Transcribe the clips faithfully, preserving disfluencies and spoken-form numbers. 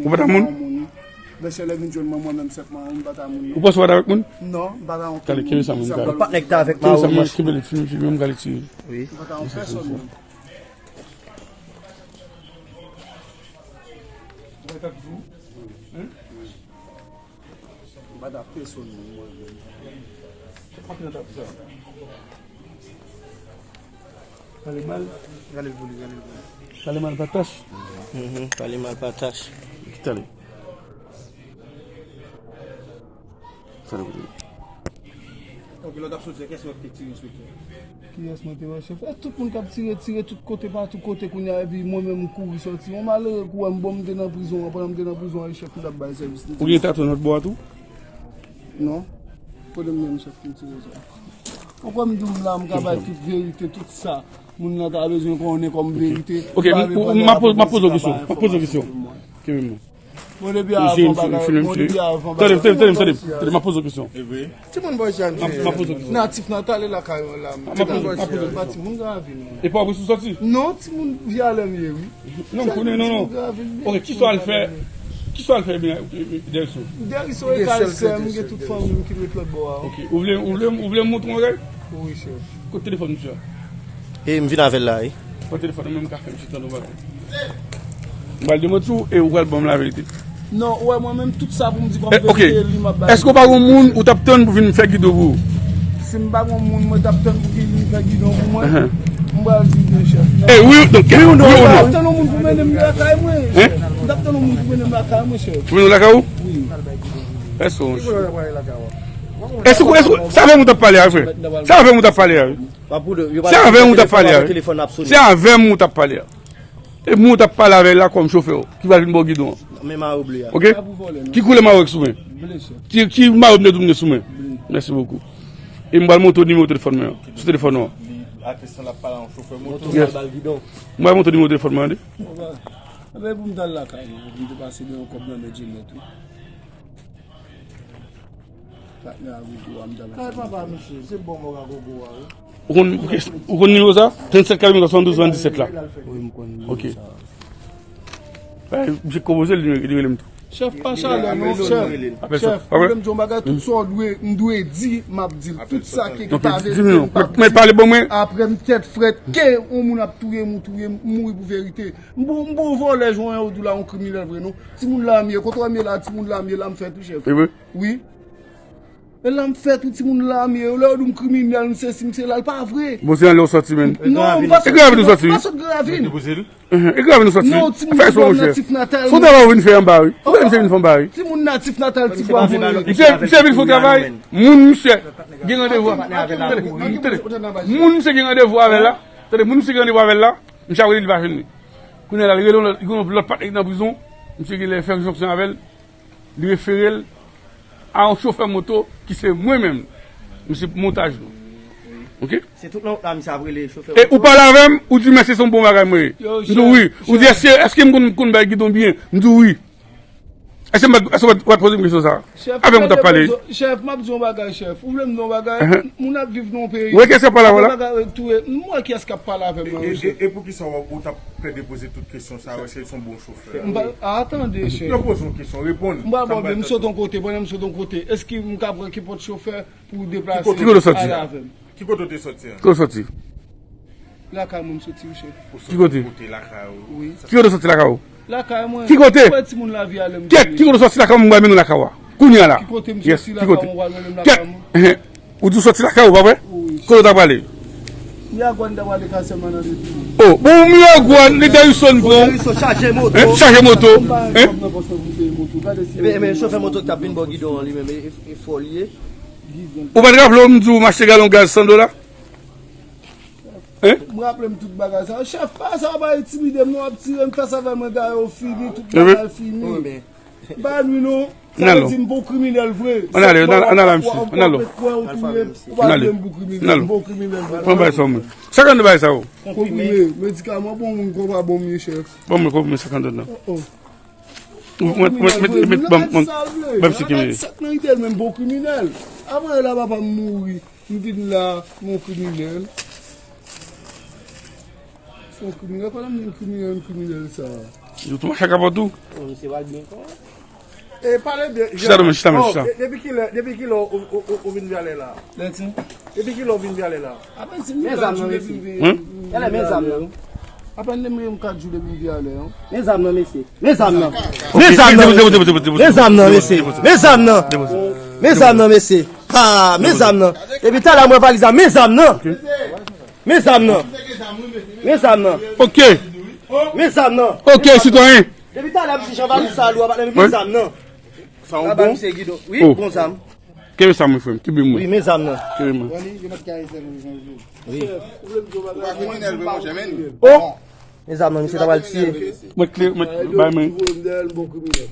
Ou pa ta moun? Mesye lè vin jwenn mwen, mwen menm sèlman, mwen pa ta moun. Ou panse ou pa ta avèk moun? Non, mwen pa ta yon moun. Talè, kenbe sa, mwen, m ka. Patnè ki ta avèk Mawo, kenbe sa, mwen, kenbe l, filme, filme, m ka al tiye. Wi. Mwen pa ta yon pèsòn, non. Mwen pa ta pèsòn, non, mwen menm. Pale mal. Gade l pou li, gade l pou li. Pale mal pa tach. Mhm, pale mal pa tach. Ki tale? Sa nou kote? Ok, lè w t ap soti a, kiyès mwen te tire sou tè? Kiyès mwen te wè, chèf? E tout moun k ap tire, tire tout kote, pa tout kote kounye a, epi mwen menm m kouri sòti. Yon malere kou wè m, bon, m te nan prizon an, pandan m te nan prizon an, chèf, m t ap bay sèvis. Ou gen tatouaj nan lòt bò a tou? Non. Kote m gen chèf ki tire sa? Ou kwè m di w la, m ka bay tout verite, tout sa moun nan ta bezwen konnen kòm verite. Ok, m ap poze w kesyon. M ap poze w kesyon. Kenbe m non. Bon, depi avan bagay, bon, depi avan bagay. Tande, tande, tande, tande, tande, m ap poze w kesyon. Timoun bò jan. M ap poze w kesyon. Natif natal e lakay mwen la. Timoun bò jan. Pa timoun Gravin. E pa w sou sòti? Non, timoun Vyalè m ye, wi. Non, m konnen, non, non. Ok, kisa w al fè? Kisa w al fè, Deriso? Deriso e kay sè m, gen tout fanmi m ki ret lòt bò a. Ok, ou vle, ou vle, ou vle m montre w yon bagay? Wi, chèf. Kote telefòn misye a? E m vin avè l la, wi. Kote telefòn nan men m ka fè misye tande yon bagay. M pral demanti w e ou pral ban m laverite. Non, ou wè mwen menm tout sa pou m di kòm verite, li m ap bay. Èske w pa gen moun ou t ap tann pou vin fè gidon pou ou? Si m pa gen moun mwen t ap tann pou ki vin fè gidon pou mwen, m pral di byen chèf. E wi, donk, wi ou non? M t ap tann yon moun pou mennen m lakay mwen. M t ap tann yon moun pou mennen m lakay mwen, chèf. Pou mennen w lakay ou? Wi. Èske w... Èske, èske, se avè m ou t ap pale a, frè? Se avè m ou t ap pale a, wi. Se avè m ou t ap pale a, wi. Se avè m ou t ap pale a. E moun w t ap pale avè l la kòm chofè w, ki pral vin ba w gidon an. Men mayo ble a. Ok? Ki koulè mayo k sou mwen? Ble, chèf. Ki, ki mayo m te di w m gen sou mwen? Ble. Mèsi bokou. E m pral montre w nimewo telefòn mwen an, sou telefòn ou an. Li atestan l ap pale a yon chofè moto. Yes. M pral montre w nimewo telefòn mwen an, tande. Anben, pou m t al lakay mwen, pou m te pase gen yon kòb nan men Djemet tou. Patnè a gogo a, m t ap... Kay papa misye, se bon mò a gogo a, wi. Ou konn, ou konn nimewo sa? Tranntsèt katrevenntwa swanndouz swanndiset la. Wi, m konn nimewo sa. Ok. Misye konpoze l, li rele m tou. Chèf, pa chalè non, chèf. Chèf, ou vle m di yon bagay, tout sa w dwe, m dwe di, m ap di l. Tout sa ki pa verite, m p ap di. Mèt pale ban mwen. Apre m tèt frèt, ke yon moun ap touye m, ou touye m, m mouri pou verite. M pou, m pou vòlè jwenn ou di w la, yon kriminèl vre non. Timoun la m ye, kote w wè m ye la, timoun la m ye, la m fèt wi, chèf. E vre? Wi. E la m fèt wi, timoun la m ye. Lè yo di m kriminèl, m sesi, m sela, l pa vre. Bon, se nan lè w sòti menm. Non, m pa sòti, m pa sòti Gran Ravin. E Gran Ravin ou sòti? Non, timoun la m natif natal. Se yon travay ou vin fè anba wi. Ou wè misye vin fè anba wi. Timoun natif natal Tibwa mwen ye. Misye, misye vin fè yon travay. Moun misye gen randevou. Tande, moun misye gen randevou avè l la. Tande, moun misye gen randevou avè l la. Misye ap rele li pa jwenn li. Kounye a la, li rele yon lòt, li gen yon lòt patnè ki nan prizon. Misye genlè fè yon jonksyon avè l. Li refere l a yon chofè moto ki se mwen menm. Misye montaj nou. Ok? Se tout nan wout la misye ap rele chofè moto. E ou pale avè m, ou di mèsi, se yon bon bagay mwen ye. M di w wi. Ou di èske, èske m konn, konn bay gidon byen? M di w wi. Èske m pa, èske w pa t poze m kesyon sa a? Avè m ou t ap pale. Chèf, m ap di w yon bagay, chèf. Ou vle m di w yon bagay? Moun ap viv nan yon peyi. Ou wè kiyès k ap pale avè w la? Bagay tou ye. M wè kiyès k ap pale avè m la, wi, chèf. E, e, e poukisa w, ou t ap pè depoze tout kesyon sa a, èske l se yon bon chofè? M pa, a, tande, chèf. Yo poze w kesyon, reponn. M pa bon, m sot yon kote, pandan m sot yon kote. Èske m ka pran kenpòt chofè pou deplase, pale avè m? Ki kote w sòti a? Ki kote w te sòti a? Ki kote w sòti? Lakay mwen m soti wi, chèf. Ki kote? Kote lakay ou? Wi. Ki kote w soti lakay ou? Lakay mwen. Ki kote? Ou wè timoun la Vyalè m te ye. Kèt, ki kote w soti lakay mwen, m pral mennen w lakay ou a. Kounye a la. Ki kote m soti lakay mwen, ou pral mennen m lakay mwen? Ou di w soti lakay ou, pa vre? Wi. Kote w ta prale? Miragwàn m ta prale kay sè m nan de tou. Oh, bon, Miragwàn, li Dayson pran w. Dayson chaje moto. Hein? Chaje moto. Hein? Ebyen, ebyen, chofè moto k t ap vin bò gidon an li menm, e, e, e fò li ye. Ou pa t raple w m di w m achte galon gaz san dola? Hein? M raple m tout bagay sa. Chèf, pa sa, pa entimide m non, w ap tire m, fè sa fè mwen gaye w fini, tout bagay fini. M pa nwi non. Sa vle di m pa yon kriminèl vre. Ann ale, ann ale, ann ale, misye. Ann ale. Ou pa vle m pou kriminèl, m pa yon kriminèl vre. Pran bagay sa w mwen. Sa k anndan bagay sa yo? Konprime, medikaman, bon moun, konpa bon m ye, chèf. Bon, mwen konprime sa k anndan nan. Oh, oh. Mwen, mwen, mwen, mwen, ban m, ban m, ban m sèk mwen. Sak nan ide l menm, bon kriminèl. Apre la, papa m mouri. M vin la, m yon kriminèl. Se yon kriminèl, pa nan menm kriminèl, yon kriminèl sa. Yo tou mache kapot ou. Misye pral byen kò. E pale byen. Chita, domèn, chita, men, oh, chita. De- depi kilè, depi kilè ou, ou, ou, ou vin vyale la? Lenti. Depi kilè ou vin vyale la? Apèn si men zam nan, mesye. Hein? Gade men zam nan. Apèn de menm kat jou depi m vyale, hein. Men zam nan, mesye. Men zam nan. Men zam nan. Men zam nan, mesye. Men zam nan. Men zam nan, mesye. Ha, men zam nan. Depi talè mwen valiz la, men zam nan. Men zam nan. Men zam nan. Ok. Men zam nan. Ok, sitwayen. Depi talè m di jan valiz sa lou a, men zam nan. Sa yon bon? Misye gidon. Wi, oh, bon zam. Kenbe sa mwen, frè m. Kenbe mwen. Wi, men zam nan. Kenbe mwen. Wi. Ou pa kriminèl vre, monchè, men. Oh! Men zam nan, misye ta pral tiye. Mwen kle, mwen bay mwen.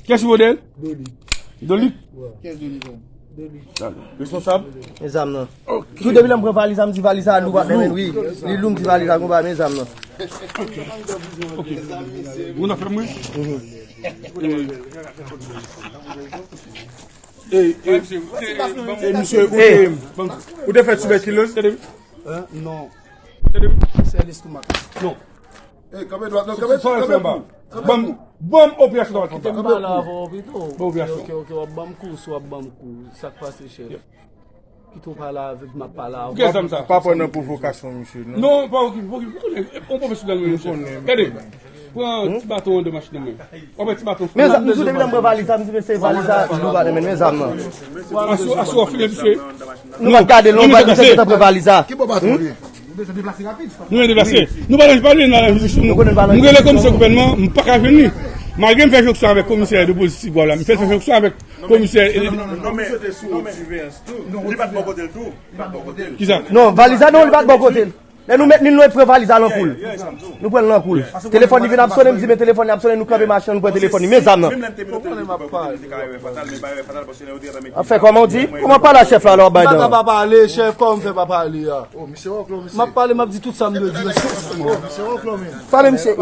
Kiyès ki vo dèyè l? Dolit. Dolit? Responsab? Men zam nan. Ok. Tou depi lè m pran valiz la, m di valiz la lou, pa men, wi. Li lou, m di valiz la gon bagay, men zam nan. Ok. Moun nan fè mwen? Mhm. E, e, e, misye, ou te, ou te fè tibèkiloz? Hein? Non. Se lestomak. Non. E, kanpe dwat, non, kanpe, kanpe. Ban m, ban m operasyon ta pral fè anba. Kite m pale avè w pito. Ban operasyon. Ok, ok, w ap ban m kou, si w ap ban m kou. Sa k pase, chèf? Kite w pale avè m, m ap pale avè w. Kiyès zam sa? Pa pran nan pwovokasyon, misye, non. Non, pa okipe, pa okipe. Ou konnen, on pwofesyonèl, mwen, chèf. Gade, pran ti baton anndan machin nan, mwen. W ap pran ti baton. Men zam, m di w depi lè m pran valiz la, m di mesye valiz la, nou pa renmen, men zam nan. Asou, asou, w ap file, mesye. Nou pa t gade l, non, nou pa t gentan pran valiz la. Ki bò baton ye? Nou bezwen deplase rapid. Nou bezwen deplase. Nou pa nan, pa nan, nou pa nan jiridiksyon nou. M rele komisè gouvènman, m pa ka jwenn li. Malgre m fè jonksyon avèk komisè de polis Tigwav la, m fè jonksyon avèk komisè. Non, non, non, non, men misye te sou siveyans tou. Li pa t bò kote l tou. Li pa t bò kote l. Kisa? Non, valiz la, non, li pa t bò kote l. Lè nou met li, nou pran valiz la nan kou l. Nou pran l nan kou l. Telefòn li vin ap sonnen, m di men telefòn li ap sonnen, nou kanpe machin, nou pran telefòn li, men zam nan. Ap fè kòman w di? Kòman pale a chèf la, lè w ap bay dan? M pa ka pa pale, chèf, kòman m fè pa pale a? M ap pale, m ap di tout sa m dwe di. Pale, misye. M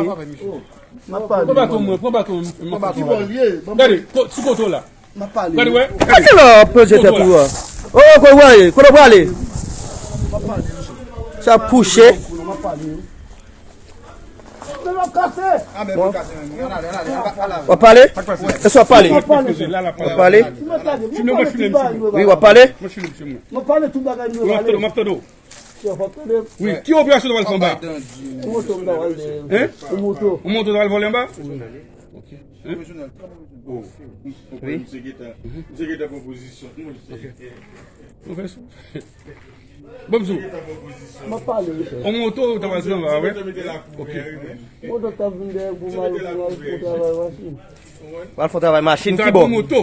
ap pale. Pran baton mwen, pran baton mwen. Gade, sou kote w la. M ap pale. Gade, wè. Gade la, pwojè tèt ou a. Oh, kote w prale? Kote w prale? M ap pale, misye. Sa kouche. M ap pale. Men m ap kase. W ap pale? Èske w ap pale? M ap pale. W ap pale? Wi, w ap pale? M ap pale tout bagay mwen pale. M ap pale tout bagay mwen pale. M ap tande w. Chèf, w ap tande? Wi, ki operasyon w pral fè anba? Yon moto m ta pral dèyè. Hein? Yon moto. Yon moto w pral vòlè anba? Wi. Ok. Hein? Oh. Wi. Misye gentan, misye gentan pran pozisyon. Ok. Bon, fè sou. Bon, m di w. M ap pale, wi, chèf. Yon moto w ta pral fè anba, wi. Ok. Moto t ap vin dèyè pou m al, pou m al fè travay machin. Pral fè travay machin, ki bò? Moto.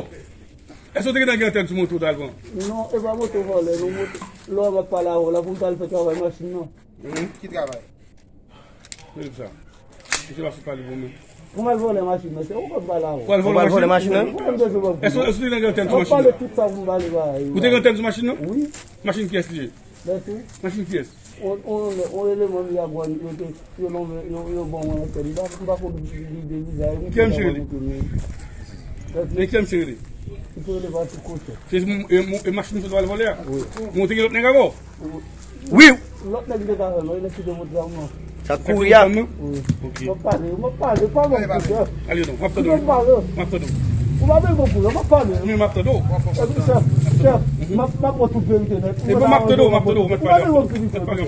Èske w te gentan gen antèn sou moto w t al pran? Non, e pa moto vòlè, non, moto. Lè w ap pale avè w la, pou m t al fè travay machin nan. Mhm. Ki travay? Ki sa? Misye pa sot pale pou mwen. Pou m al vòlè machin nan, se ou k ap pale avè w. Pou al vòlè machin nan? Pou m bezwen wè. Èske, èske w te gentan gen antèn sou machin nan? M ap pale tout sa pou m pale ba yo. Ou te gen antèn sou machin nan? Wi. Machin kiyès li ye? Mèsi. Machin kiyès? On, on, on eleman Miragwàn, yo te, yo nonmen, yo, yo ban mwen antèn. M pa, m pa konn li de vizaj, m te ka wè moto li. Mèsi. E kiyès misye rele? Misye rele Patrick Cossette. Se, e, e machin misye t al vòlè a? Wi. Mwen te gen lòt nèg avè w? Wi. Lòt nèg li te ka fè, non, li te kite moto a mwen. Sa kouri a? Wi. Ok. M ap pale, m ap pale, pa ban m kout. Ale non, m ap tande w. M ap pale. M ap tande w. Ou pa bezwen kout, m ap pale. Wi, m ap tande w. Epi chèf, chèf, m ap, m ap pran tout verite nèt. Epi m ap tande w, m ap tande w, m ap pale, m ap tande w. M ap pale, m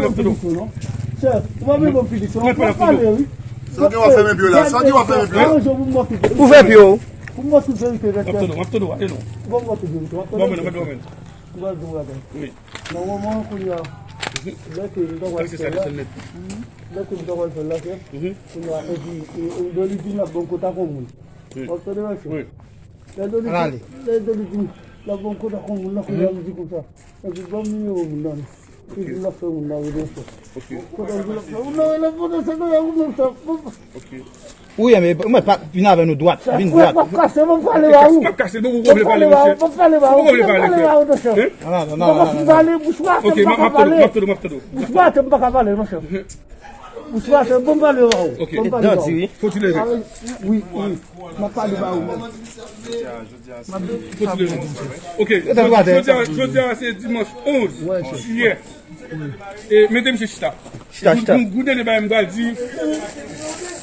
ap tande w. Chèf, ou pa bezwen ban m finisyon, non? Chèf, ou pa bezwen ban m finisyon, non? M ap pale, m ap tande w. M ap pale, m ap tande w. Sa gen w ap fèmen pye w la, sa gen w ap fèmen pye w. Aranje w pou m ba w tout verite. Ouvè pye w. Pou m ba w tout verite nèt. M ap tande w, m ap tande w, ale non. Pou m ba w tout verite, w ap tande? Ban mwen, ban mwen. Ou pral di yon bagay. Wi. Nan moman an kounye a, lè ke m ta pral fè l la, lè ke m ta pral fè l la, chèf, kounye a, epi, e, e, lè li di m l ap ban m kontak yon moun. Wi. W ap tande, mèsi? Wi. Lè Dolit, lè Dolit di m l ap ban m kontak yon moun nan, kounye a, m di konsa. Epi ban m nimewo moun nan. Epi l ap fè moun nan rele chèf. Ok. Kote l ap fè moun nan rele, kote se kounye a moun nan chèf. Ok. Wi, men mwen pa vin avè nou dwat. Vin dwat. M ap kase, m ap pale ba ou. M ap kase, nou, ou vle pale, mesye. M ap pale ba ou, m ap pale ba ou, non, chèf. Hein? Non, non, non, non, non. M ap pale, bouch pa fè m pa ka pale. M ap tande w, m ap tande w, m ap tande w. Bouch pa fè m pa ka pale, non, chèf. Bouch pa fè m, ban m pale ba ou. Ok. Ban m pale ba ou. Fò ti leve. Wi, wi. M ap pale ba ou. Fò ti leve. Ok. Jodi a, jodi a se dimanch onz jiyè. E mete misye chita. Chita, chita. Pou, pou, pou dènye bagay m pral di.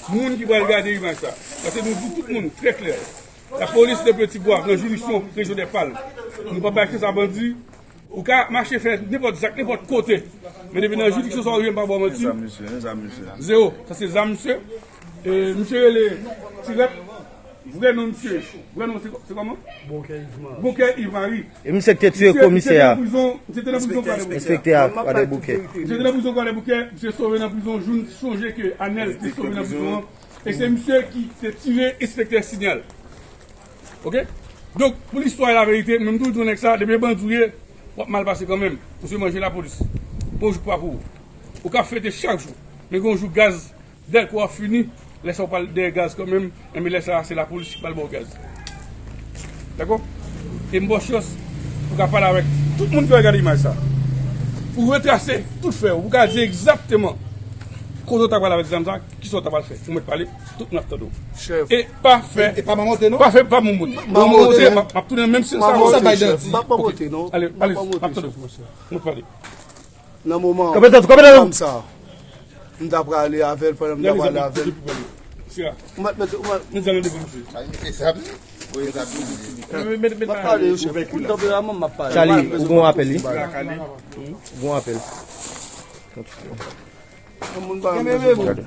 Moun ki pral gade imaj sa, paske nou di tout moun trè klè, lapolis de Petit Bois nan jiridiksyon rejyon dè Pal, nou pa bay chans a bandi. Ou ka mache fè nenpòt zak nenpòt kote, men depi nan jiridiksyon sa w rive, m pa ba w manti. Zam misye, zam misye. Zewo. Sa se zam misye. E, misye rele Tirèt. Vrè non misye, vrè non se, se kòman? Bonkè Yves Marie. Bonkè Yves Marie. E misye ki te tiye komisè a. Misye te nan prizon, misye te nan prizon Kwadèboukè. Enspektè a Kwadèboukè. Misye te nan prizon Kwadèboukè, misye sove nan prizon, jou n sonje ke Anèl te sove nan prizon an. E se misye ki te tire enspektè Sinyal. Oke? Donk, pou listwa e laverite, menm tou di yon nèg sa, depi e bandi w ye, w ap mal pase kanmenm. Paske manje lapolis. Pon jou pa pou ou. Ou ka fete chak jou. Men gen yon jou gaz Dèlko ap fini, lè sa w pral dèyè gaz kanmenm, enben lè sa a se lapolis ki pral ba w gaz. Dakò? E m ba w chans pou w ka pale avèk tout moun ki ap gade imaj sa. Pou retrase tout fè w, pou w ka di egzakteman kote w ta pral avèk zam sa, kisa w ta pral fè. Ou mèt pale, tout moun ap tande w. Chèf. E pa fè, e, e pa mamote, non? Pa fè, pa mamote. Mamote, mamote, non. M ap, m ap tounen nan menm sans avè w. Mamote, chèf. M ap mamote, non. Ale, ale, m ap tande w. M ap pale. Nan moman, kanpe tèt ou, kanpe tèt ou. Sa, m ta prale avè l, pandan m ta prale avè l. Ou mèt mete, ou mèt. M ap pale, chèf. Pou tanperèman, m ap pale. Charlie, ou gon apèl, wi. Ou gon apèl. Yon moun pa menm bezwen.